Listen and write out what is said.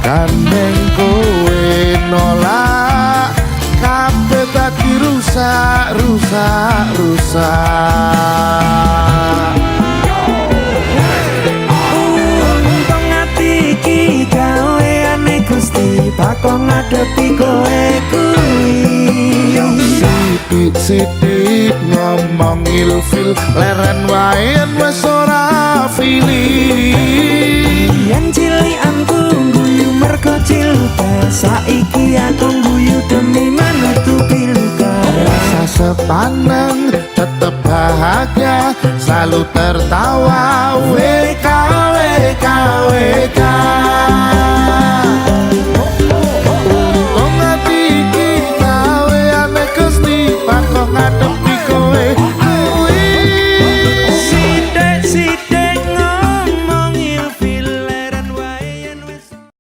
Gandeng kowe nolak, kabeh dadi rusak, rusak, rusak. Untung ati iki gaweane Gusti, bakal ngadepi kowe kuwi. Sithik-sithik ngomong ilfil, leren wae yen wis ora feeling. Yen cilikanku guyu mergo cinta, saiki aku guyu demi menutupi luka. Rasa sepaneng tetep bahagia, selalu tertawa. WK WK WK.